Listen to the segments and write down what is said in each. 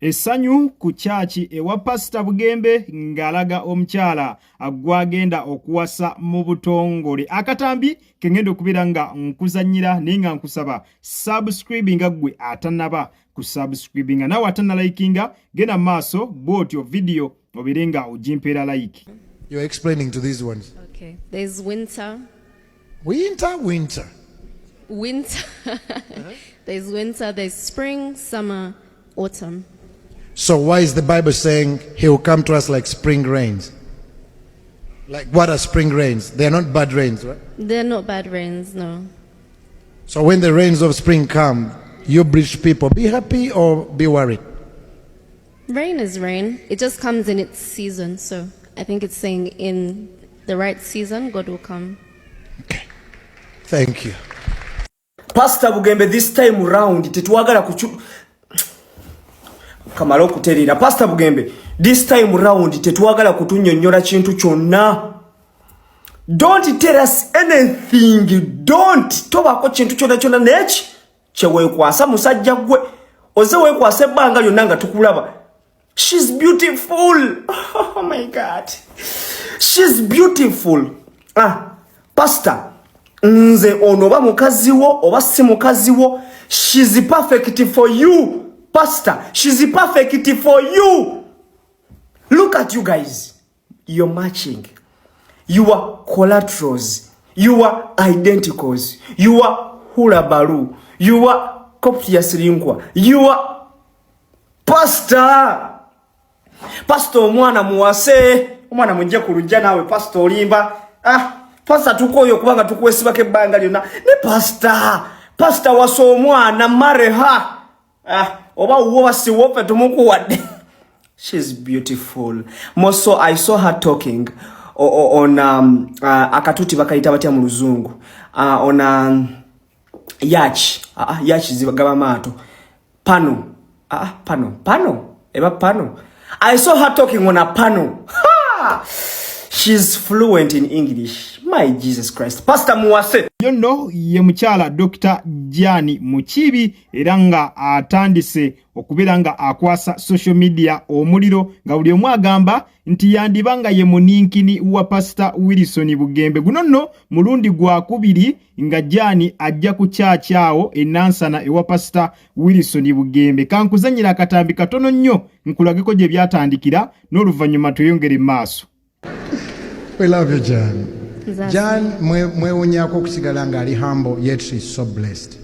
Essanyu ku kyaki ewa Pasita Bugembe ng'alaga omukyala gw'agenda okuwasa mu butongole. Akatambi ke ngenda okubeera nga nkuzannyira naye nga nkusaba subscribinga ggwe atannaba ku subscribinga naawe atannalayikinga genda mu maaso bw'otyo vidiyo obeere nga ogimpeera like. You're explaining to these ones. Okay. There's winter. Winter, winter. Winter. There's winter, there's spring, summer, autumn. So why is the Bible saying he will come to us like spring rains? Like what are spring rains? They are not bad rains, right? They're not bad rains, no. So when the rains of spring come, you British people, be happy or be worried? Rain is rain. It just comes in its season. So I think it's saying in the right season, God will come. Okay. Thank you. Pastor Bugembe this time round tetwagala kuchu kamala okuterera. Pastor Bugembe this time round tetwagala kutunyonyola kintu kyonna. Don't tell us anything. Don't tobako kintu kyonna kyonna neki kyeweekwasa musajja gwe oze weekwasa ebbanga lyonna nga tukulaba. She's beautiful. Oh my God. She's beautiful. Ah, Pastor, nze ono oba mukazi wo oba si mukazi wo, she's perfect for you. Pastor, she's perfect for you. Look at you guys. You're matching. You are collaterals. You are identicals. You are hula balu. You are copious linkwa. You are Pastor. Pastor omwana muwase. Omwana mujje ku lujja naawe pastor olimba. Ah, pastor tukooye okubanga tukwesibako ebbanga lyonna. Ne pastor, pastor wasa omwana marry her. Ah, oba wuwo basiwo ffe tumukuwadde. She's beautiful. More so I saw her talking on akatuti bakayita batya mu luzungu. On yacht. Yacht zibagaba maato. Pano. Pano. Pano. Eba pano. I saw her talking on a pano. Ha! She's fluent in English. My Jesus Christ. Pastor Muwase. Yono ye mukyala Dr. Jani Mukiibi era nga atandise okubeera nga akwasa social media omuliro nga buli omu agamba nti yandiba nga ye muninkini wa Pastor Wilson Bugembe. Guno nno mulundi gwa kubiri nga Jani ajja ku kyaki awo e Nansana ewa Pastor Wilson Bugembe. Kankuzannyira akatambi katono nnyo nkulageko gye byatandikira n'oluvannyuma tweyongere mu maaso. We love you, Jan. Nzasi. Jan mwewunyako okusigala ng'ali humble, yet she's so blessed.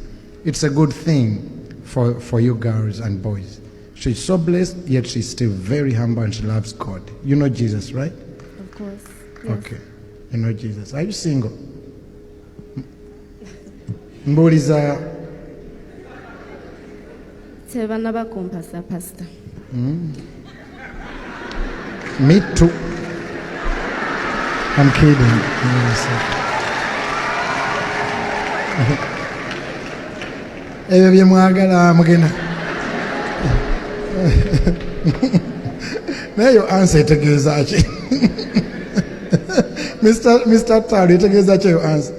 It's a good thing for you girls and boys. She's so blessed, yet she's still very humble and she loves God. You know Jesus, right? Of course. Yes. Okay. You know Jesus. Are you single? Mbuuliza. Tebanaba kumpasa, Pastor. Me too. I'm kidding. Yes. Ebyo bye mwagala mugenda. Naye yo answer etegeeza ki? Mr. Talo etegeeza ki eyo answer?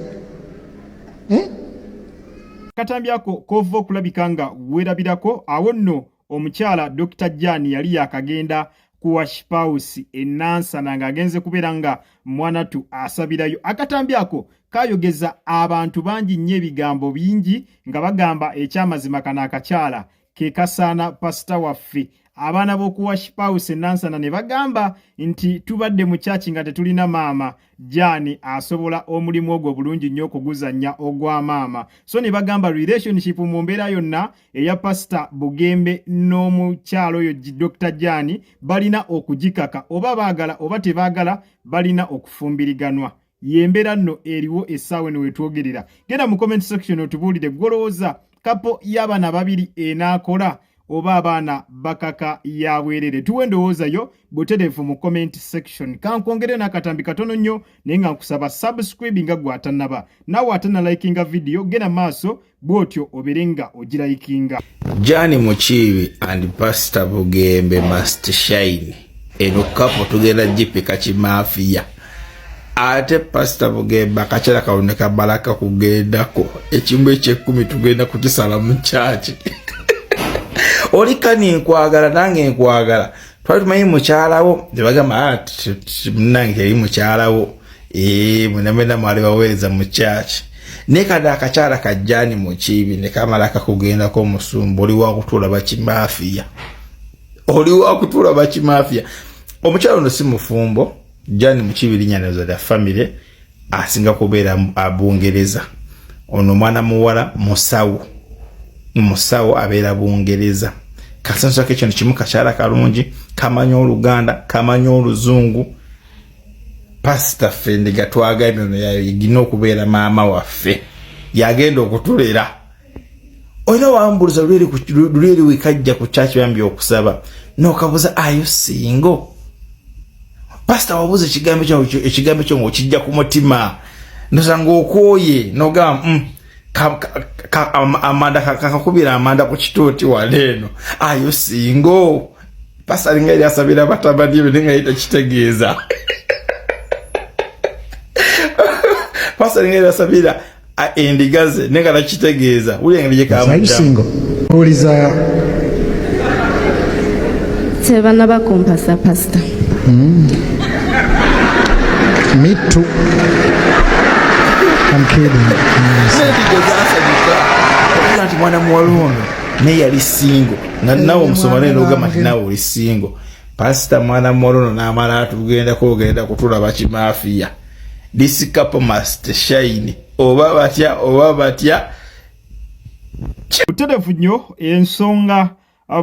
Akatambi ako k'ova okulabika nga weerabirako awo nno omukyala Dr. Jan yali yakagenda ku Worship House e Nansana ng'agenze kubeera nga mwanatu asabirayo. Akatambi ako kayogeza abantu bangi nnyo ebigambo bingi nga bagamba ekyamazima kano akakyala ke kasaana pasita waffe. Abaana b'oku Worship House e Nansana ne bagamba nti tubadde mu kyaki nga tetulina maama Jani asobola omulimu ogwo bulungi nnyo okuguzannya ogwa maama. So ne bagamba relationship mu mbeera yonna eya Pasita Bugembe n'omukyalo oyo Dr. Jani balina okugikaka oba baagala oba tebaagala balina okufumbiriganwa. Y'embeera nno eriwo essaawa eno wetwogerera. Genda mu comment section otubuulire gw'olowooza kapo y'abaana babiri enaakola oba abaana bakaka ya bwerere. Tuwe endowooza yo butereevu mu comment section. Kankwongere n'akatambi katono nnyo naye nga nkusaba subscribe nga gwe atannaba. Naawe atannalikinga video genda maaso bw'otyo obeere nga ogirayikinga. Jani Mukiibi and Pastor Bugembe must shine. Eno kapo tugenda gipika kimafia. Ate Pastor Bugembe akakyala kano ne kamala kakugendako. Ekimu eky'ekkumi tugenda kukisala mu kyaki. Oli kani nkwagala nange nkwagala. Twali tumanyi mukyalawo ne bagamba ah, munange teri mukyalawo. Eh, mwena mwena mwali baweereza mu church. Naye kano akakyala kajjaani mu kiibi ne kamala kakugendako omusumba oli wakutuula bakimafiya. Oli wakutuula bakimafiya. Omukyala ono si mufumbo, Jani Mukiibi linnya nazo lya famire asinga kubeera Bungereza. Ono mwana muwala musawo, musawo abeera Bungereza. Kasanso ke kintu kimu kakyala kalungi, kamanyi Oluganda, kamanyi Oluzungu. Pasita ffe ndiga twagambye ono yagina okubeera maama waffe, yagenda okutulera. Olina wambuliza luli eri wekajja ku church bambi okusaba nokabuza ayo singo pasita wabuza ekigambo kyo ekigambo kyo ng'okijja ku mutima ndoza ng'okooye nogamba amanda kakakubira amanda ku kituuti wano eno ayo singo pasita alinga yali asabira batabani be naye nga ye takitegeeza pasita alinga yali asabira endiga ze naye nga takitegeeza wulira engeri gyekamusingo owuliza tebanaba kumpasa pasita hmm. Me too. I'm kidding. Nti mwana muwala ono naye yali singo nga nawe omusoma naye nogamba nti nawe oli singo pasita mwana muwala ono n'amala atugendako ogenda kutulaba kimafiya. This couple must shine. Oba batya oba batya. Buterevu nnyo ensonga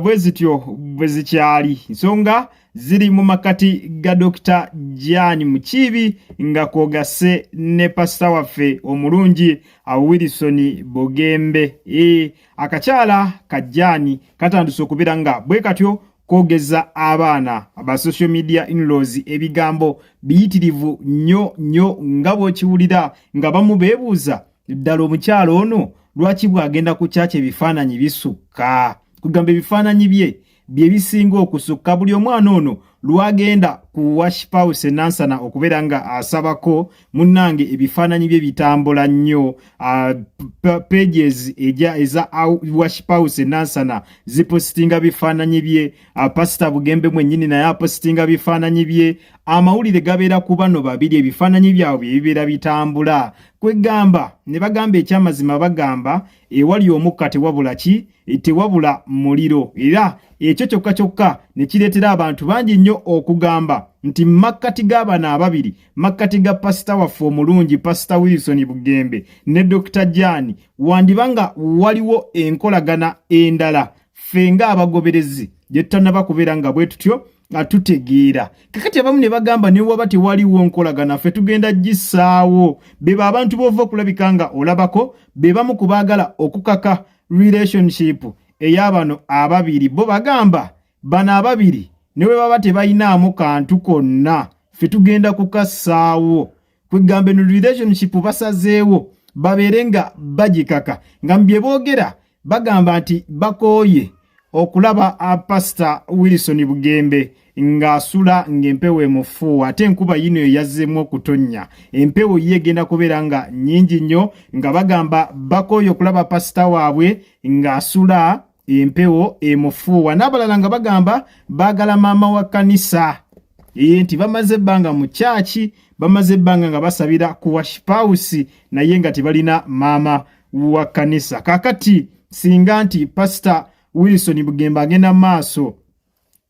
bwe zityo bwe zikyali. Ensonga ziri mu makkati ga Dokita Jan Mukiibi nga kwogasse ne pasita waffe omulungi Wilson Bugembe. E, akakyala ka Jan katandise okubeera nga bwe katyo kwogeza abaana ba social media inlaws ebigambo biyitirivu nnyo nnyo nga bw'okiwulira nga bamu beebuuza ddala omukyala ono lwaki bw'agenda ku kyaki ebifaananyi bisukka kugamba ebifaananyi bye bye bisinga okusukka buli omwana ono lwagenda ku washpouse nansana okubeera nga asabako munnange ebifaananyi bye bitambula nnyo pages eja eza washpouse nansana zipositinga bifaananyi bye pasita bugembe mwennyini naye apositinga bifaananyi bye amawulire gabeera ku bano babiri ebifaananyi byabwe bye bibeera bitambula kwegamba ne bagamba ekyamazima bagamba ewali omukka tewabula ki tewabula muliro era ekyo kyokka kyokka ne kireetera abantu bangi nnyo okugamba nti makkati g'abano ababiri makkati ga pasita waffe omulungi pasita Wilson Bugembe ne Dokita Jan wandiba nga waliwo enkolagana endala ffe ng'abagoberezi gye tutannaba kubeera nga bwe tutyo atutegeera kakati abamu ne bagamba ne waba tewaliwo nkolagana ffe tugenda gissaawo beba abantu b'ova okulabika nga olabako be bamu ku baagala okukaka relationship ey'abano ababiri bo bagamba bano ababiri ne bwe baba tebayinaamu kantu konna ffe tugenda kukassaawo kwegamba eno relationship basazeewo babeere nga bagikaka nga mu bye boogera bagamba nti bakooye okulaba pasita Wilson Bugembe ng'asula ng'empewo emufuuwa ate enkuba yino eyazzeemu okutonnya empewo ye egenda kubeera nga nnyingi nnyo nga bagamba bakooye okulaba pasita waabwe ng'asula empewo emufuuwa n'abalala nga bagamba baagala maama wa kkanisa ee nti bamaze ebbanga mu kyaki bamaze ebbanga nga basabira ku washipawusi naye nga tebalina maama wa kkanisa kaakati singa nti pasita Wilson Bugembe agenda maaso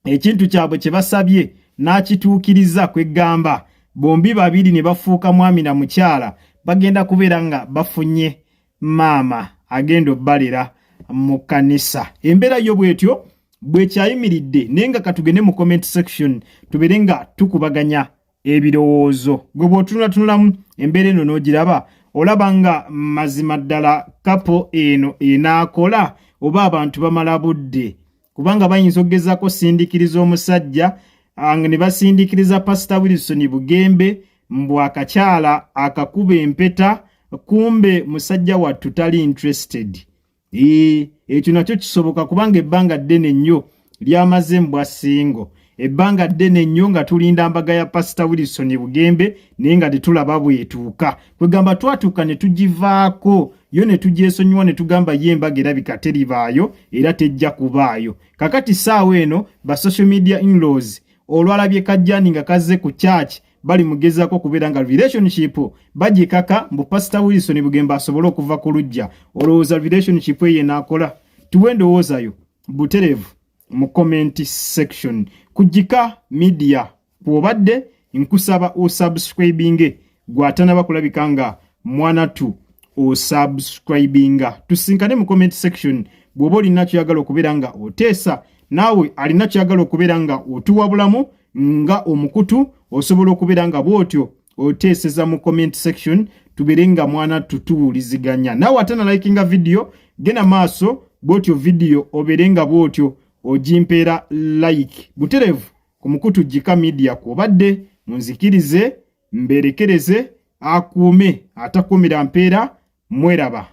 ekintu kyabwe kye basabye n'akituukiriza kwegamba bombi babiri ne bafuuka mwami na mukyala bagenda kubeera nga bafunye maama agenda obbalera mu kkanisa embeera yo bwetyo bwekyayimiridde naye nga katugende mu comment section tubeere nga tukubaganya ebirowoozo gwe bw'otunulatunulamu embeera eno n'ogiraba olaba nga mazima ddala kapo eno enaakola oba abantu bamala budde kubanga bayinza okugezaako sindikiriza omusajja ne basindikiriza pasita Wilson Bugembe mbu akakyala akakuba empeta kumbe musajja wattu tali interested ekyo nakyo kisoboka kubanga ebbanga ddene nnyo lyamaze mbwa singo ebbanga ddene nnyo nga tulinda mbaga ya pasita Wilson Bugembe naye nga tetulaba bwetuuka kwegamba twatuuka ne tugivaako yo ne tugyesonyiwa ne tugamba ye embaga erabika teribaayo era tejja kubaayo. Kakati ssaawa eno ba social media inlaws olwalabye kajjani nga kazze ku church bali mugezaako okubeera nga relationship bagikaka mbu Pastor Wilson Bugembe asobole okuva ku luggya. Olowooza relationship eyo enaakola? Tuwe endowooza yo butereevu mu comment section. Ku Gika Media kw'obadde, nkusaba osubscribinge gw'atanaba kulabika nga mwanatu osubscribinga. Tusinkane mu comment section bw'oba olina kyoyagala okubeera nga oteesa, naawe alina kyoyagala okubeera nga otuwabulamu nga omukutu, osobola okubeera nga bw'otyo oteeseza mu comment section, tubeere nga mwana tutuwuliziganya. Naawe ate na likinga video, genda maaso bw'otyo video obeere nga bw'otyo ogimpeera like butereevu ku mukutu Gika Media kw'obadde. Munzikirize mberekereze, akuume atakuumira mpeera. Mweraba.